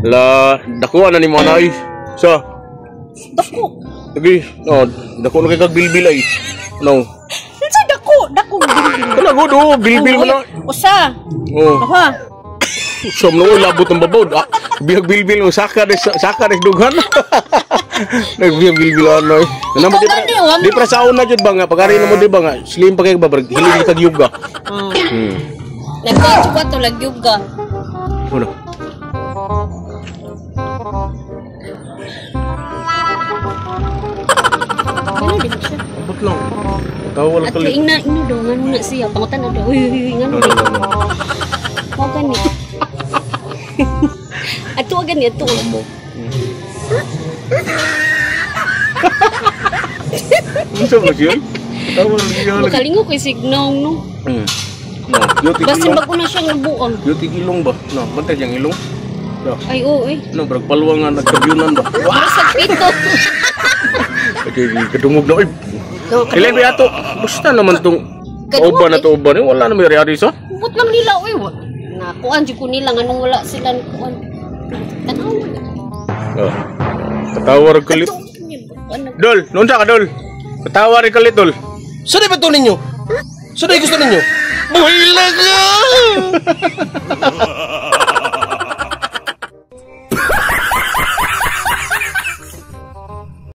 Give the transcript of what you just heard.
La, dako na ni mo na ay. Sa, Dako. Lagi, no, dako na kay kag bilbil ay. No. Unsa dako? Dako bilbil. Kana gud oh, bilbil man na. Usa. Oh. Duha. Som no labot ang babaw. Ah, bihag bilbil mo saka des saka des dughan. Nagbihag bilbil ano. Ano mo Ikaw di gani, oh, di pra sa una jud ba nga pagari na mo di ba nga slim pa kay ba barag hilig kag yuga. Nagkaon ko to lagyug ka. Ano? Ano di ba siya? Abot lang. Tawa lang At kalit. ing na ino daw ngano na siya pangutan na daw. Uy uy uy ngano No, no, di. no, no. Mao gani. Ato gani ato. Mo. Unsa ba siya? Tawa lang siya. Makalingo kay signal no. No, beauty Basin ilong. bago na siyang nabuang. Beauty ilong ba? No, bantay siyang ilong. No, Ay oo eh. no, barag palwa nga nagkabyunan ba? Wah! Sa pito. Okay, kadungog na. Oy, ilan ba ato? Basta naman tong Kadungog kauban na eh. to uban eh. Wala na may ready sa. Ubot lang nila oy. Na kuan jud ko nila nganong wala sila ni kuan. Tanaw. Oh. Katawa ra kalit. Ato kuan na. Dol, noon sa ka dol. Katawa ra kalit dol. Suday ba to ninyo? Suday gusto ninyo? Buhay lang ka!